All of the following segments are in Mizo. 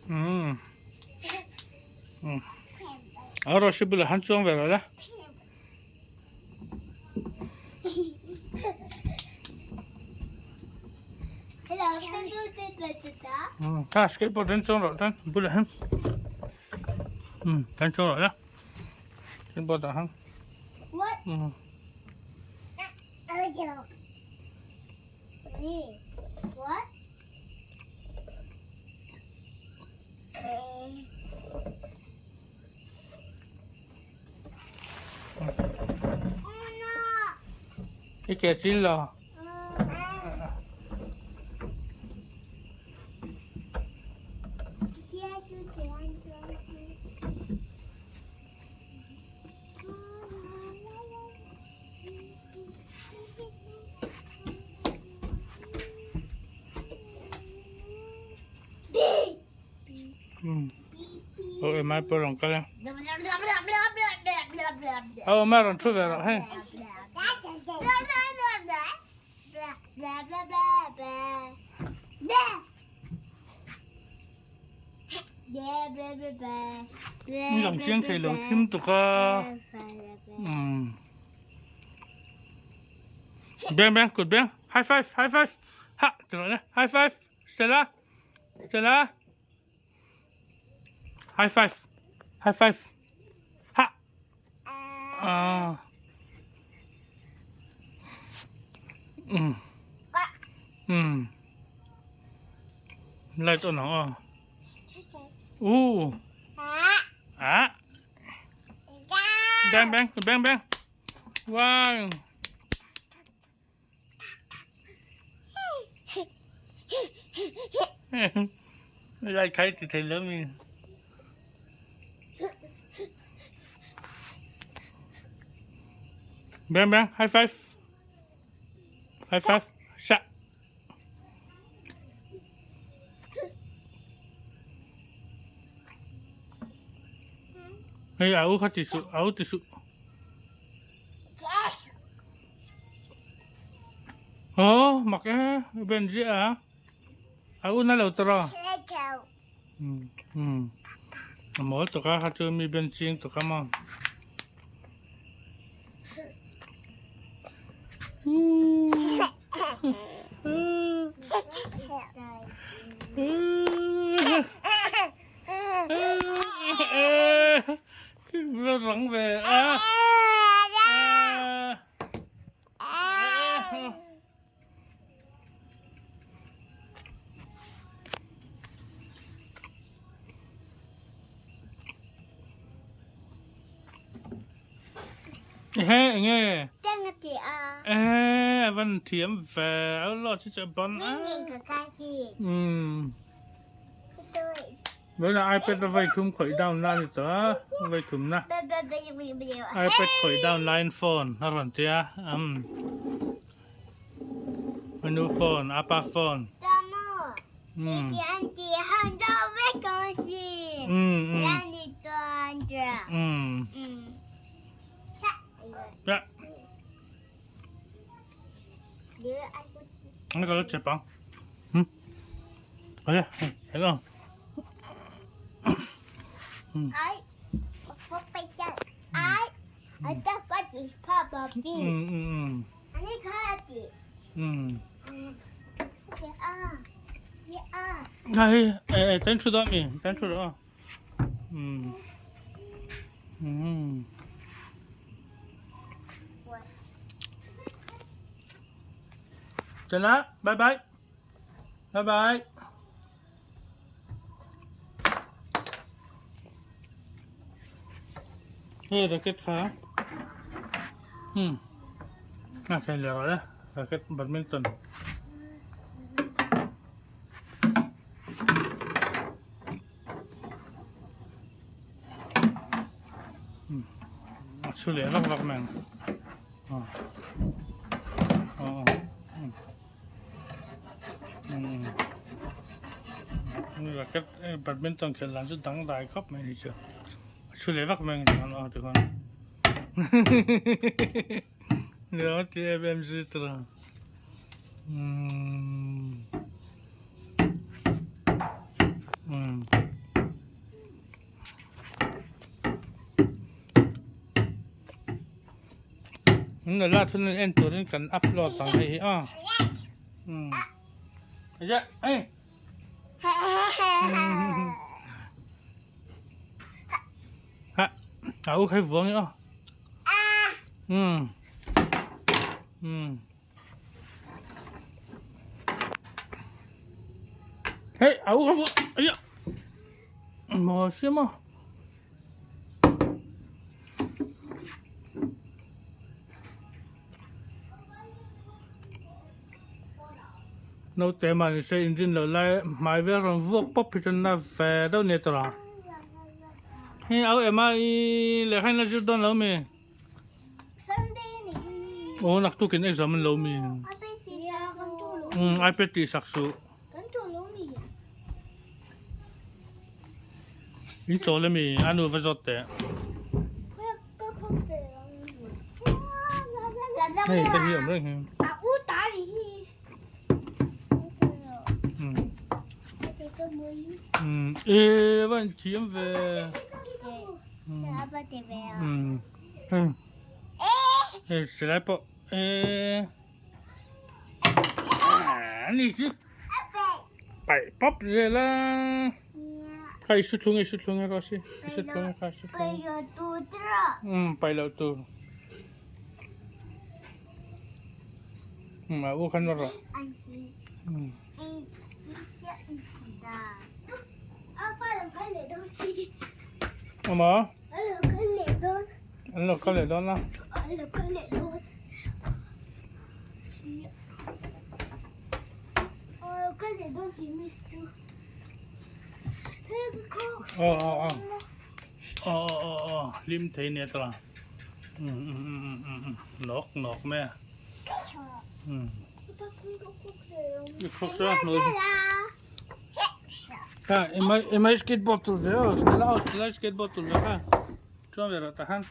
Umm umm a rawh bulah han chuang ve rawh le. Kha skateboard an chuang rawh chuan bulah hian umm an chuang rawh le skateboard ah khan umm. I ke chil lo. Aw emai pawh rawn kal a. Aw emai rawn thu ve rawh hei. Ni lang chiang thei lo thim tuk a. Umm. Beng beng kut beng high five high five ha ti rawh le high five Stella Stella high five high five ha ah um um light on ang aw u ah beng beng beng beng wow Lai khai ti thei lo mi. Beng beng high five. High five. Sa. Hei au kha ti su, au ti su. Aw mak e ben ziah a a un a lo tawrh a umm a mawl tawk a kha chu mi ben ching tawk a maw rang ve a. Ehe enge ehe a van thiam ve a lo chi che ban a umm Tunah iPad a vai thum khawih down na a ni tawh a, vai thum na. iPad khawih down laiin phone a rawn ti a, umm a nu phone, apa phone. Umm umm umm umm ka lo chep ang. Hmm. Kaya, hello. Hmm. Hmm, hmm, hmm. Ai, eh, tan chu đó mi, tan chu đó. Hmm. Hmm. Chana, bye bye. Bye bye. Hei racket kha. Hmm. A khen leh rawh le. Racket badminton. Hmm. A chhu leh vak vak mai ang. Racket badminton khelh dan chu dangdai khawp mai a ni chu a thu leh vak mai ang chuan aw tikhawn ni lo ti em em zui tur ang umm umm. Nula thun en turin kan upload ang hei hi aw. Ya, ei. Ha, a u khai vuang i aw. Hei, a u kha vuang. Ai Maw sia maw. Naute mah ni se inrin loh lai hmai vel rawn vuak pawp hi chuan na ve deuh nia tawrh ang. Hei au ema i lehkha in la zir dawn lo mi? Aw naktukin exam an lo mi? Ipad tih sak suh. In chawl ami a nu va zawt teh. Hei te hi awm reng hi. E va in thiam ve. Hei silai pawh e. Ani chu paih pawp zel a kha i su thlung i su thlung e Rosy i su thlung e kha i su thlung um paih loh tur um a u khan va rawh um Awm a? An lo kal leh dawn a. Aw aw aw aw aw aw hlim thei nia tawh a um um um um um nawk nawk mai a um i khawk chu a hnuai kha emai emai skateboard tur ve aw stella aw stella skateboard tur ve kha chuan ve rawh tah khan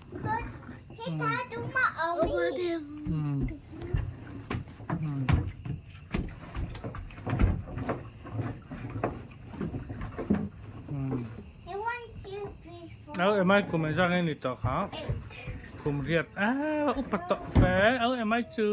Au emai kum engzah nge ni tawh kha kum riat a upa tawh fe au emai chu.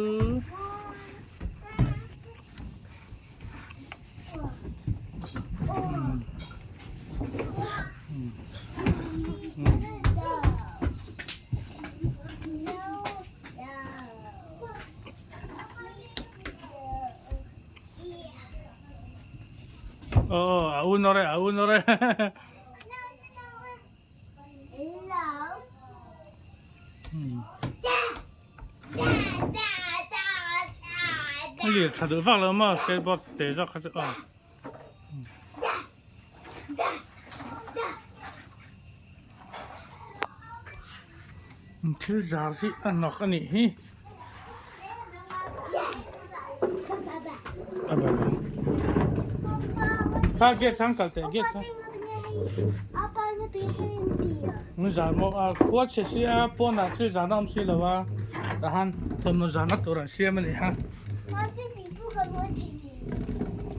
Aw a u nawr e a u nawr e. A lir tha duh vak lo maw skateboard te zawk kha chu aw. Thil zar hi a hnawk a nih hi. Kha gate kha an kal teh gate kha. Min zar maw a khua chhe sia pawnah thil zarna awm si lo a tahan thawmhnaw zarna tur an siam a ni ha.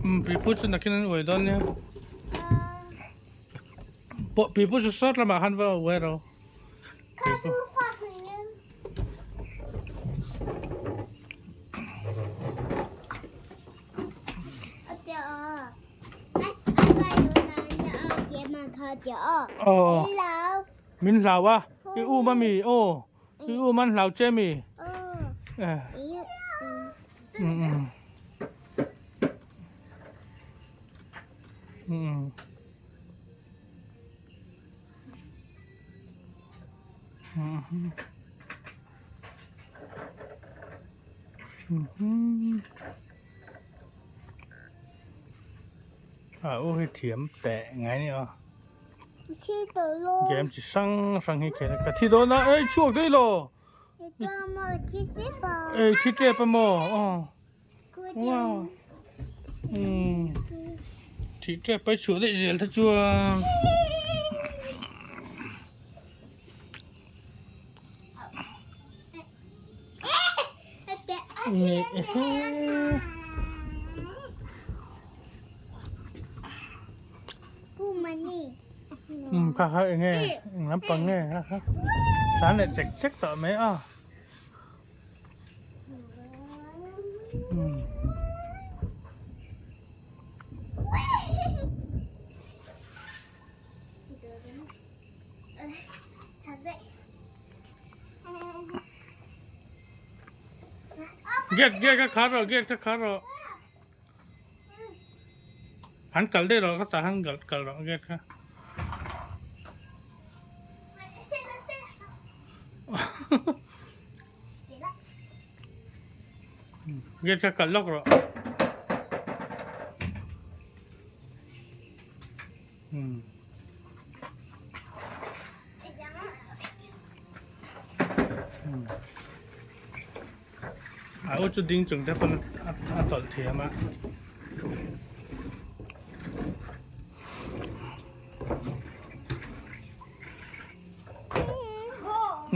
Umm pipu chu nakin an uai dawn nia. Pawh pipu chu sawt lamah khan va uai ro. Aw min hlau a i um a mi aw i um an hlau che mi A u hi thiam teh ngai ni aw game chi hrang hrang hi khel a ka thi dawn a ei chhuak daih lo ei thi tep a maw aw wow umm thih tep a chhuah daih zel te chuan. Umm kha kha eng nge eng lampang nge kha kha tlan leh chek chek tawh mai a. Gate gate kha khar rawh gate kha khar rawh. Han kal daih rawh kha tah han kal rawh gate kha. Gate kha kalh lawk rawh. A u chu ding chung te pawn a tawlh thiam a.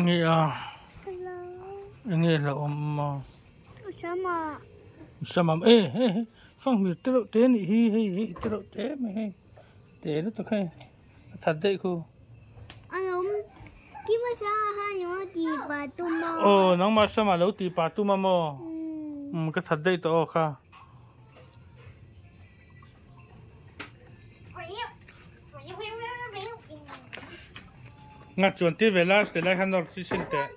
Nge a enge lo awm a sama e he he fanghmir te reuh te anih hi hei hei te reuh te mai hei te lutuk hei a that daih khu aw nangmah sama lo tih pah tum a maw umm ka that daih tawh aw kha. Nga chuan tir ve la tilai kha nawr chi sin teh.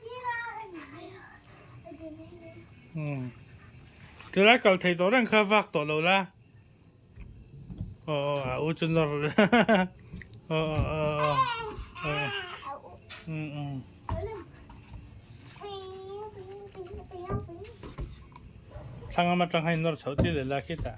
Umm tilai kal thei tawh reng kha vak tawh lo la. Aw aw a u chu nawr aw aw aw aw umm umm. Thlang lama tang hian nawr chhoh tir leh la khitah.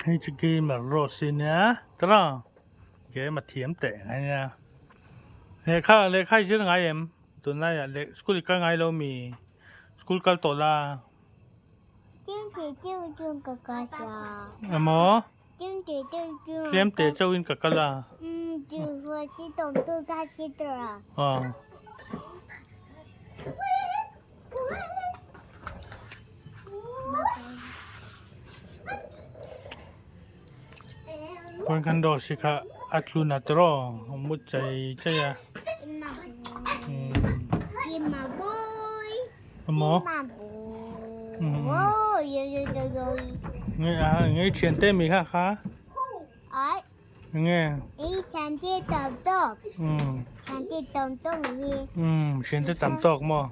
Hei chu gamer rose nia tara game a thiam teh ngai nia lehkha lehkha i zir ngai em tunlaiah leh school i kal ngai lo mi school kal tawh la. Emaw. Tlem te chauhin ka kal a. Aw. Khawi khan dawr si kha a tlun a tiraw a mu chei chei a. Emaw. Nge thian te mi kha kha. Nge. Thian te tam tawk maw.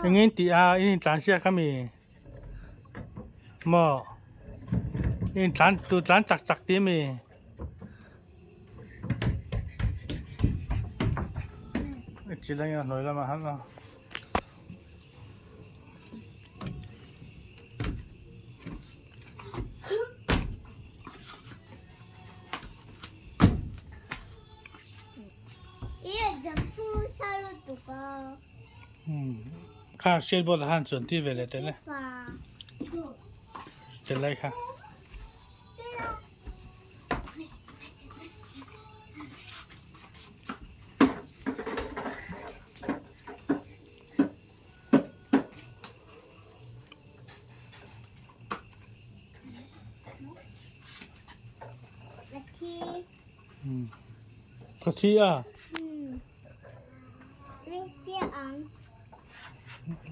Eng in tih a in intlan siak a mi maw in tlan tu tlan chak chak tih a mi. Chil a hnuai lamah han a. Kha skateboard ah khan chuan tir ve leh tel e tel lai kha. Ka thi a.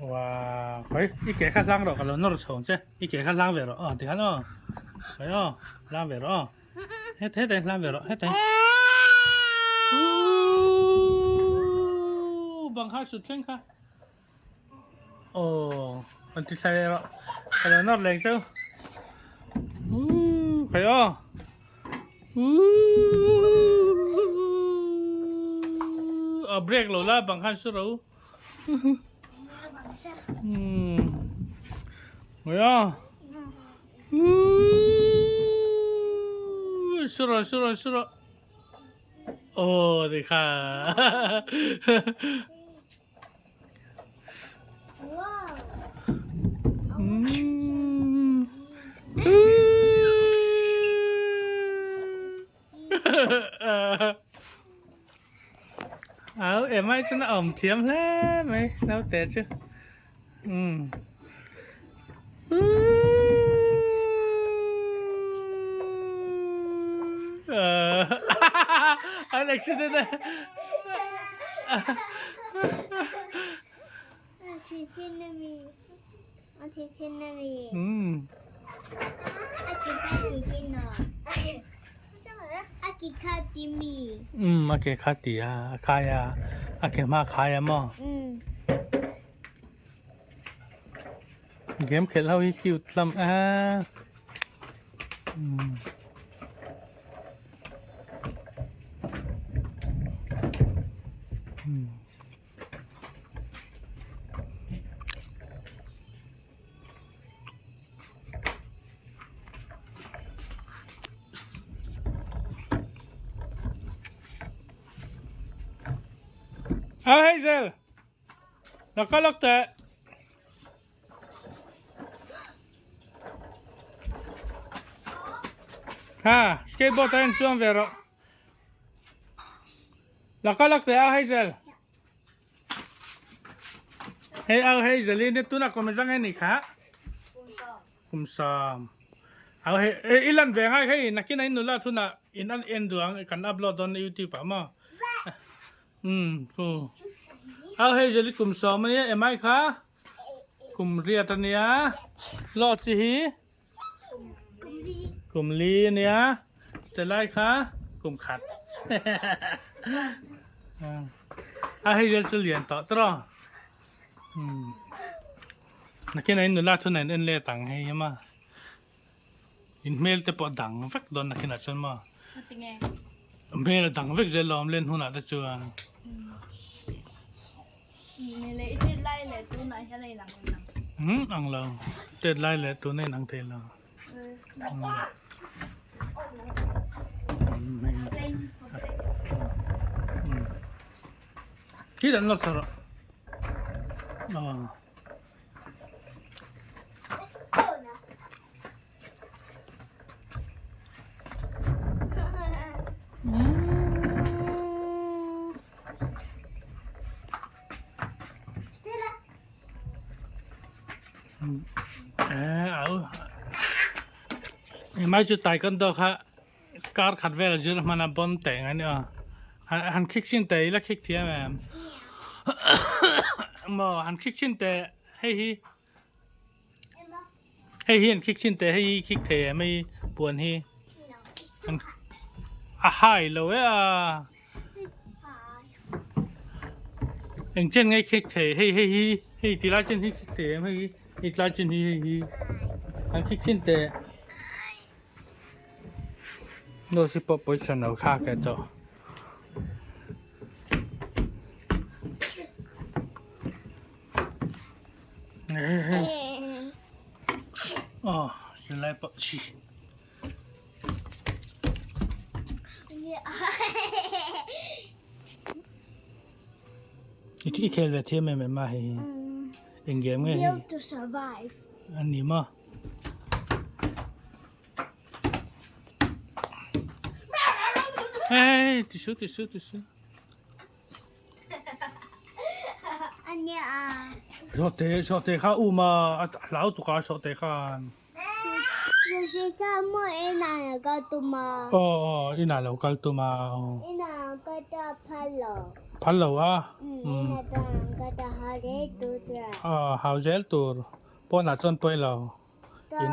Wow, khoi i ke kha hlang rawh ka lo nawr chho ang che. I ke kha hlang ve rawh aw tikhan aw. Khoi aw, hlang ve rawh aw. Het het hlang ve rawh het. Ooh, bang kha sut thleng kha. Aw, an ti thlai leh rawh. Ka lo nawr leng cheu. Ooh, khoi aw. Ooh, a break lo la bang khan su ro. Khoi aw. Ooh, su ro su ro su ro. Aw, ti kha. Au em a. Emai chuan a awm thiam hle mai naute chu umm an accident a umm umm a ke kha ti a a khai a a ke hma a khai a maw game khelh ho hi cute hlawm a umm. A Hazel, la kal lawk teh. Ha, skateboard ah hian chuang ve rawh. La kal lawk teh a Hazel. Hei au Hazel i tunah kum zang nge ni kha? Kum 7. Au hei i lan ve ngai hei nakin a in nula thunah in an en duh ang kan upload dawn youtube ah maw. Umm chu. Au Hazel i kum 7 ania emai kha kum 8 ania hlawh chi hi Kum li ania chelai kha kum khat a hei vel chu lian tawh tawh nakin ah in nula chuan an en let ang hei hi maw in hmel te pawh a dang vek dawn nakin ah chuan maw hmel a dang vek zel lo awm len hunah te chuan. Umm ang lo tet lai leh tuna in ang thei lo. Hi dan lawk chho rawh. Aw. Hemai chu taekwondo kha kar khat vel a zir hman a bawn teh ang a ni aw han khik chin teh ila khik thiam em maw han khik chin teh hei hi. Hei hi an khik chin teh hei hi khik thei em hei puan hi a hai lo e a eng chen nge khik thei hei hei hi hei ti lai chen hi khik thei em hei hi hei tlai chen hi hei hi an khik chin teh nosi pawh pawisa no thlak e tawh. Aw silai pawh chhi. I khel ve thiam em em a hei hi. Eng game nge hei? Build to survive. Ani maw? Hey, tisu tisu tisu. Zawhte zawhte kha um a a hlau tuk a zawhte khan. Aw aw inah lo kal tum a aw. Phal lo a. Aw hau zel tur pawnah chuan pawi lo. In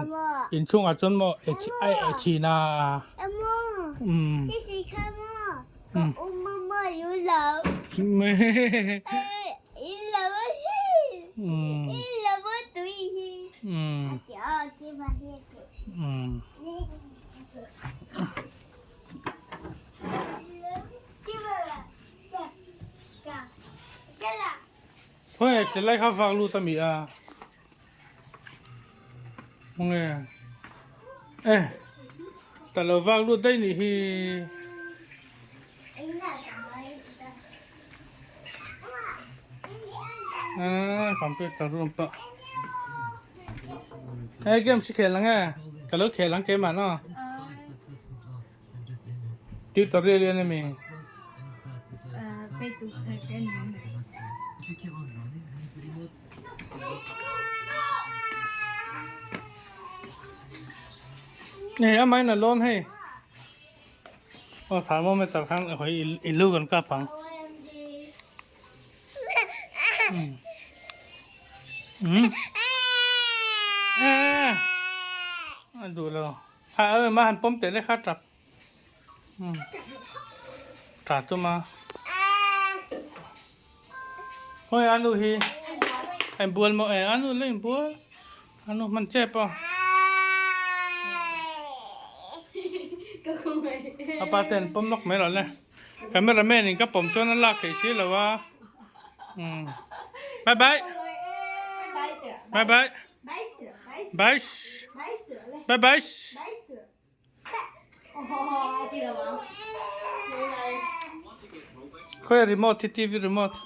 inchhungah chuan maw a eh thin a. Umm. Umm. Khawi tilai kha vak lut a mi a. Nge e ta lo vak lut daih nih hi. Ah computer room pawh he game si khel ang e ka lo khel ang keimah no tutorial hian a mi. Hei amahin a lawn hei. Aw thermometer khan hawi i lu kan kap ang. A duh lo. Ha a ma han pawm teh le kha tap. Tha tum a. Hawi anu hi a inbual maw e anu la inbual anu hman chep a. A pa te an pawm lawk mai lo le. Camera man in ka pawm chuan a lak theih si lo a. Bye bye. Bye bye. Bye. Bye bye. Khawi a remote hi TV remote.